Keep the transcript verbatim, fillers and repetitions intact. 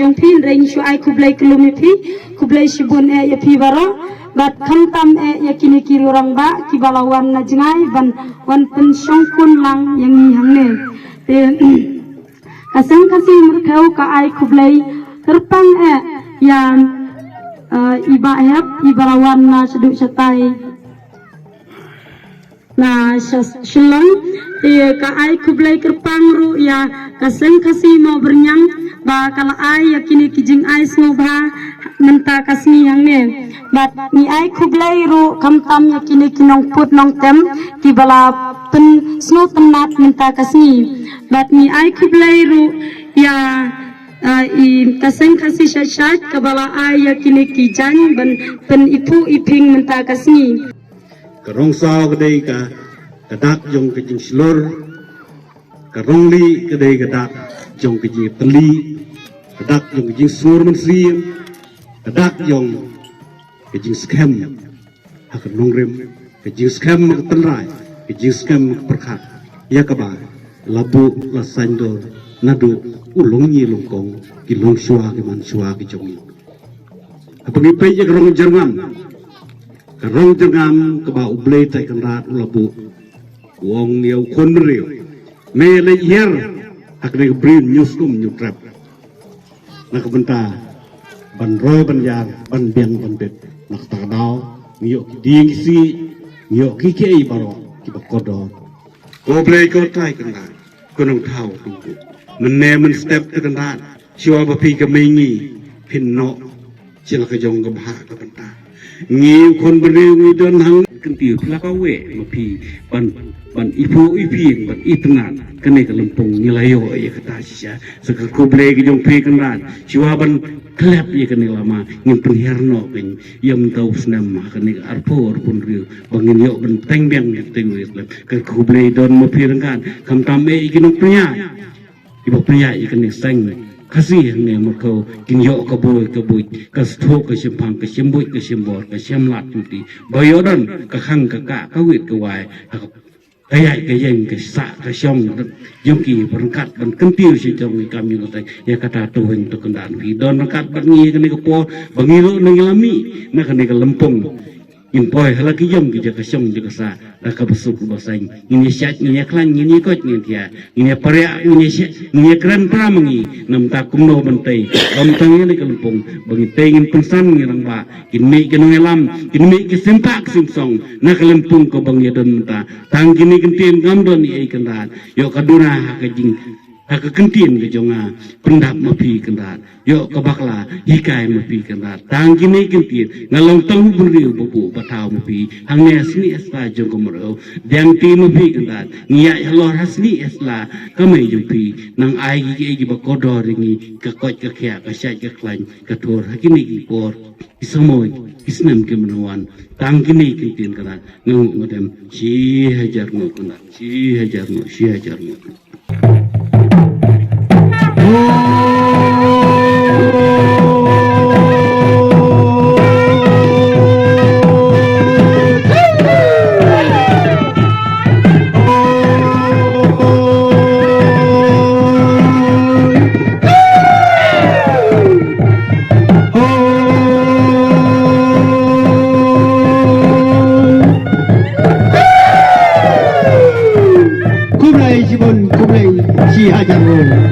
jong phi, hynrei ngi shu ai khublei kylum ïa phi, khublei shibun eh ïa phi baroh, bad khamtam eh ïa kine ki rangbah kiba la wan na jngai ban wan pynshongkun lang ïa ngi hangne. Te ka Seng Khasi Myrkhew ka ai khublei kyrpang eh ïa, eh, i Bah Hep iba la wan na shaduh shatai na sha Shillong. Te ka ai khublei kyrpang ruh ïa ka Seng Khasi Mawbyrniang ba ka la ai ïa kine ki jingai sngewbha mynta ka sngi hangne. Bad ngi ai khublei ruh khamtam ïa kine ki nongput nongtem kiba la pynsngewtynnat mynta ka sngi. Bad ngi ai khublei ruh ïa, ah, i ka Seng Khasi Shait Shait kaba la ai ïa kine ki jaiñ ban pyniphuh iping mynta ka sngi. Ka rong saw ka dei ka, ka dak jong ka jingshlur. Ka rong lieh ka dei ka dak jong ka jingtylli. Ka dak jong ka jingsngur mynsiem. Ka dak jong ka jingskhem ha ka nongrim. Ka jingskhem ha ka tynrai. Ka jingskhem ha ka pyrkhat. Ïa kaba la buh la saiñdur naduh u longñi longkong, ki longshuwa ki manshuwa ki jong ngi. Haba ngi peit ïa ka rong jyrngam, ka rong jyrngam kaba U Blei Trai Kynrad u la buh, u ong ïa u khun briew, me leit hiar ha kane ka bri Hynñiewskum Hynñiewtrep. Na ka bynta ban roi ban ïar, ban biang ban bit. Na kata ka daw ngi ïoh ki dieng ki siej, ngi ïoh kiei kiei baroh kiba kordor. Ko Blei ko Trai Kynrad, ko Nongthaw Kynrad, mynne mynstep Trai Kynrad, shuwa ba phi kynmaw ïa ngi, phin noh sha la ka jong ka bhah ka bynta. Ngi u khun briew ngi don hangno, kyntiew phi la kawei ma phi ban, ban iphuh iping, ban itynnad. Kane ka lympung ngi la ïoh ïa kata shisha. Sa ka khublei ka jong phi Kynrad, shuwa ban khlep ïa kane ka lama, ngin pynhiar noh kein ïa mynta u snem ha kane ka arphew arphew hynriew ba ngin ïoh ban teng biang ïa ka teng wei slem. Ka khublei don ma phi ryngkat, khamtam eh ïa ki nongpynïaid, kiba pynïaid ïa kane ka seng Khasi hangne Myrkhew, kin ïoh ka bui ka buit, ka sngewthuh ka shemphang, ka shembuit ka shembor, ka shemlad jong ki, ba ïoh don ka khang ka kah, ka wit ka wai ha ka, ka ïaid ka ïeng, ka sah ka shong jong ki, ryngkat ban kyntiew sha jong ki kam ïing kam sem. Ïa kata to weng to kyndan phi don ryngkat bad ngi ha kane ka por ba ngi ruh ngi la mih na kane ka lympung. Ngin poi ha la ki jong ki jaka shong jaka sah da kaba suk kaba saiñ. Ngin ïa shait, ngin ïa khlaiñ, ngin ïa koit, ngin ïa thiah, ngin ïa pariah, ngin ïa shait, ngin ïa kren para ma ngi. Namar kumno ban tei, ym tang ïa kane ka lympung, ba ngin tei ngin pynsan, ngin rangbah, kin mih ki nongïalam, kin mih ki sympak symsong na ka lympung kaba ngi ïa don mynta. Tang kine ki ktien, ngam don ei ei Kynrad. Ïoh ka duna ha ka jing ha ka ktien ka jong nga, pyndap ma phi Kynrad. Ïoh ka bakla hikai ma phi Kynrad. Tang kine ki ktien, nga long tang u briew ba buh ba thaw ma phi. Hangne ha snieh ha sla jong ka Myrkhew, diang ti ma phi Kynrad. Ngi ïaid halor ha snieh ha sla ka mei jong phi. Nang ai kiei kiei kiba kordor ïa ngi, ka koit ka khiah, ka shait ka khlaiñ, ka thur ha kine ki por, ki samoi, ki snem ki ban wan. Tang kine ki ktien Kynrad, nga nguh nga dem shi hajar nguh Kynrad, shi hajar nguh, shi hajar nguh. Khublei shibun, khublei shi hajar nguh.